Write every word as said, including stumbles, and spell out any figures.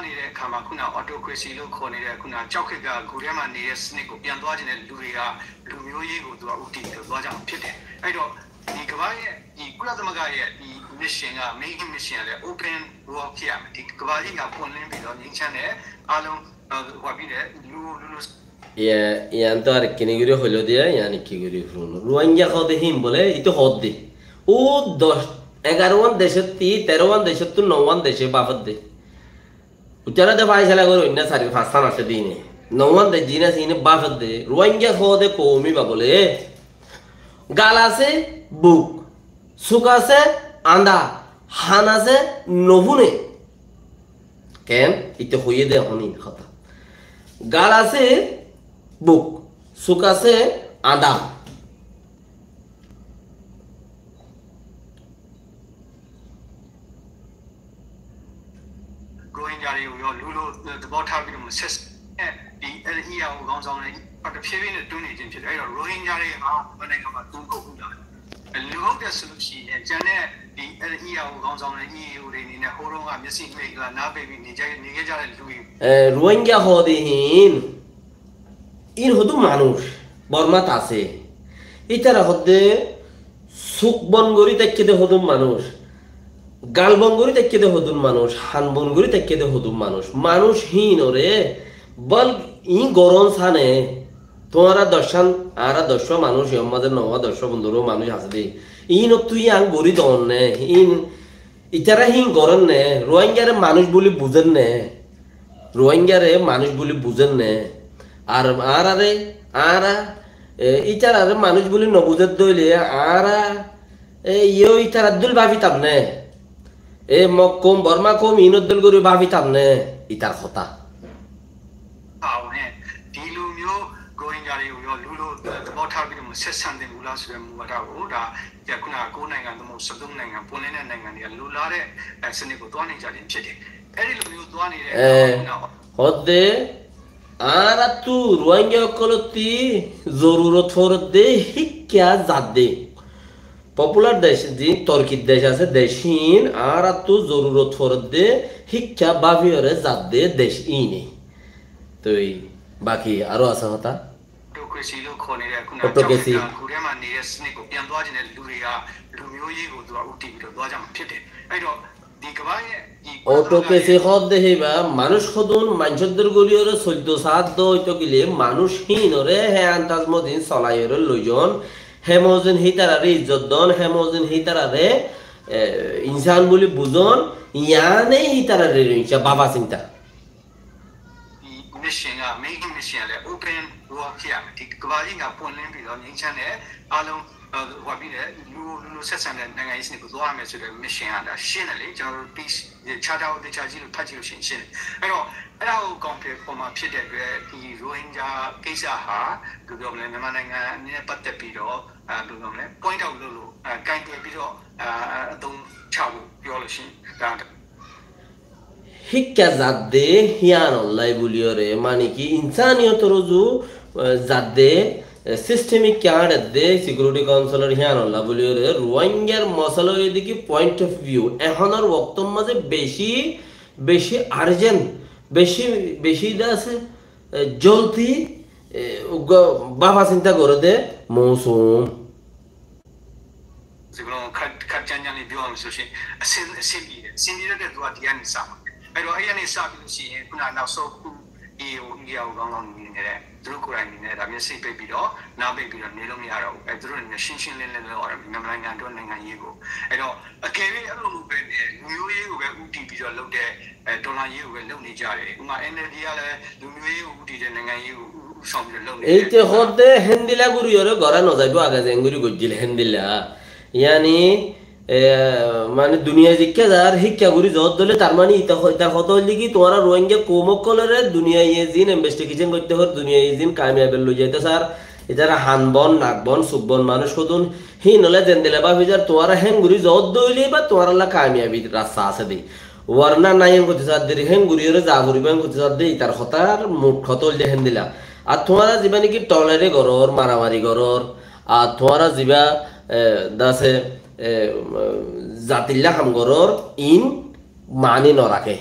နေတဲ့အခါမှာ ခုန autocracy လို့ခေါ်နေတဲ့ ခုန ကျောက်ခေတ်က ဂူထဲမှာနေတဲ့စနစ်ကို ပြန်သွားချင်တဲ့လူတွေက လူမျိုးရေးကို သူက ဦးတည်ပြီးတော့ သွားကြမှာဖြစ်တယ်။ အဲ့တော့ ဒီကမ္ဘာ့ရဲ့ ဒီကုလသမဂ္ဂရဲ့ ဒီ mission က main mission ကလည်း open world ဖြစ်ရမယ်။ ဒီကမ္ဘာကြီးက ပွင့်လင်းပြီးတော့ ငြိမ်းချမ်းတဲ့ အားလုံး ဟို ဟို ပြီးတယ် လူ လူ လူ Ya, iyan to ar ekkene gori hoilo de, iyan ki gori furun. Ruáingga hoó de hín bole, ito hoó de. Ó doc, egarowan decótti, terowan decóttu, nowan dece bafedde. Uttara de faisala gori, oinno sari fañsán asé de ine. Nowan de jin asé ine bafedde. Ruáingga hoó de koum iba bole. Gal asé buk, suk asé anda, han asé nofune. Ken? Ite hoiye de ehón in hotá. Gal asé buk, suk asé anda. ရိုဟင်ဂျာတွေကိုရော လူလိုသဘောထားပြီးတော့ ဆက်ဆံတဲ့ ဒီ EAO ခေါင်းဆောင်တွေ တဖြည်းဖြည်းနဲ့ တိုးနေခြင်းဖြစ်တယ်။ အဲ့တော့ ရိုဟင်ဂျာတွေဟာ ဘယ်နိုင်ငံမှာ သူမဟုတ်ဘူးလား။ လူဟုတ်တယ်ဆိုလို့ရှိရင် ကျန်တဲ့ ဒီ EAO ခေါင်းဆောင်တွေ EAO တွေအနေနဲ့ ဟိုတုန်းက မျက်စိမှိတ်ကလာ နားပိတ်ပြီး နေကြ နေခဲ့ကြတဲ့လူတွေ Eh, Ruáingga hoó de hín, in hodún manúic Bormat asé. Ítara hoó de suk bon gori táikke de hodún manúic, gal bon gori táikke de hodún manúic, han bon gori táikke de hodún manúic. Manúic híinore bol in goron sane, tuáñra doccán, añára doccwá manúic, iyan mazé nowa doccwá bonduró manúic asé de. Inottú iyan gori donne, in Itara híin gorénne, Ruáinggare manúic buli buzénne, Ruáinggare manúic buli buzénne. Ar añárare, añára, e, itarare manúic buli nobuzédde óile, añára, e, iyó itarar dóil báfitam né? E, Mog koum, Borma koum, iínor dóil gorí báfitam né? Itar hotá. ပါဝင်တဲ့ ဒီလူမျိုး ရိုဟင်ဂျာတွေကိုရော လူလိုသဘောထားပြီးတော့ ဆက်ဆံသင့်ဘူးလားဆိုတဲ့ မူဝါဒကို ဒါ ခုနက ကိုးနိုင်ငံ သို့မဟုတ် ဆယ့်သုံးနိုင်ငံ ပွင့်လင်းတဲ့နိုင်ငံတွေက လိုလားတဲ့ အဲ စနစ်ကို သွားနေကြခြင်းဖြစ်တယ်။ အဲဒီလိုမျိုး သွားနေတဲ့အခါ E, ခုနက hoódde, añárattu Ruáingga ókkolotti zorurot foredde híkka zadde. Popular dec, ziín torkir dec asé, dec híin, añárattu zorurot foredde híkka báfiyóre zadde dec íine. Toi baki aró asé hotá. Autocracy လို့ခေါ်နေတဲ့ ခုနက Autocracy ကျောက်တိုင်ကံဂူထဲမှာနေတဲ့စနစ်ကို ပြန်သွားချင်တဲ့လူတွေက လူမျိုးရေးကို သူက ဦးတည်ပြီးတော့ သွားကြမှာဖြစ်တယ်။ အဲ့တော့ ဒီကမ္ဘာရဲ့ ဒီ Autocracy hoódde híba, manúic hodún maincór dóri gorí ore soilto saádde óito gile, manúic híinore hé andaz mozin solai ore loizon, hé mozin hítarare izzot don, hé mozin hítarare, e, insán buli buzon, yiáne hítarare roinca báfa sinta. ဒီ mission က main mission ကလည်း open world ဖြစ်ရမယ်။ ဒီကမ္ဘာကြီးက ပွင့်လင်းပြီးတော့ ငြိမ်းချမ်းတဲ့ အားလုံး ဟို ဟိုပြီးတဲ့ လူ လူလိုဆက်ဆံတဲ့ နိုင်ငံရေးစနစ်ကို သွားရမယ်ဆိုတဲ့ mission က ဒါရှင်းတယ်လေ။ ကျွန်တော်တို့ peace charter ကို သေချာကြည့်လို့ ဖတ်ကြည့်လို့ရှိရင် ရှင်းတယ်။ အဲ့တော့ အဲ့ဒါကို အကောင်အထည်ဖော်မှာဖြစ်တဲ့အတွက် ဒီ ရိုဟင်ဂျာကိစ္စဟာ ဘယ်လိုပြောမလဲ မြန်မာနိုင်ငံနဲ့ပတ်သက်ပြီးတော့ အဲ ဘယ်လိုပြောမလဲ point out လုပ်လို့ အဲ ကိုင်တွယ်ပြီးတော့ အဲ အသုံးချဖို့ ပြောလို့ရှိရင် ဒါ Híkka zadde híyanolla buliyóre, mane ki, insaniyotor uzu, e, zadde, e, system híkka añçedde, Security Council or híyanolla buliyóre, Ruáinggar mosala óiye de ki point of view. Ehónor woktor mazé beci, beci urgent, beci, beci de asé, e, joldi, e, uggwá báfa sinta goré de mousum. စကားလုံးကို ခပ် ခပ်ကြမ်းကြမ်းလေး ပြောရမယ်ဆိုရင် အဆင် အဆင်ပြေတယ်။ အဆင်ပြေတဲ့အတွက် သူက ဒီကနေ စမှာ။ အဲ့တော့ အဲ့ဒီကနေ စပြီးလို့ရှိရင် ခုနက နောက်ဆုံး ခု EAO EAO ခေါင်းဆောင်တွေ အနေနဲ့ သူတို့ကိုယ်တိုင် အနေနဲ့ ဒါ မျက်စိပိတ်ပြီးတော့ နားပိတ်ပြီးတော့ နေလို့မရတော့ဘူး။ အဲ သူတို့ အနေနဲ့ ရှင်းရှင်းလင်းလင်း လုပ်ရတော့မယ်။ မြန်မာနိုင်ငံအတွက် နိုင်ငံရေးကို။ အဲ့တော့ အကယ်၍ အဲ့လို မဟုတ်ဘဲနဲ့ လူမျိုးရေးကိုပဲ ဦးတည်ပြီးတော့ လုပ်တဲ့ အဲ တော်လှန်ရေးကိုပဲ လုပ်နေကြတယ်။ ဥပမာ NLD ကလည်း လူမျိုးရေးကို ဦးတည်တဲ့ နိုင်ငံရေးကို ဦး ဦးဆောင်ပြီးတော့ လုပ်နေတယ်။ Ite hoódde héndilla gorí ore gorá no zaibo, age zeén gorí goijjíl héndilla. Yáni, e, mane, duniyai zikká zar, híkka gorí zoódde óile, tar mane ita ho-, itar hotá óilde ki, tuáñra Ruáingga koum ókkolore duniyaiye ziín investigation goitte hoór, duniyaiye ziín kamiyab loi zaito sar, itara han bon, nak bon, suk bon manúic hodún, híin óile zendilla báfi zar, tuáñra héen gorí zoódde óile ba tuáñralla kamiyabi rasta asé de. Warna nai en hoitó sadde, héen gorí ore za foribó en hoitó sadde, itar hotár mut hotá óilde héndilla. Ar tuáñra zibá niki tolere gorór, maramari gorór, ar tuáñra zibá, e, dase, e, zatilla ham gorór, in mani no raké.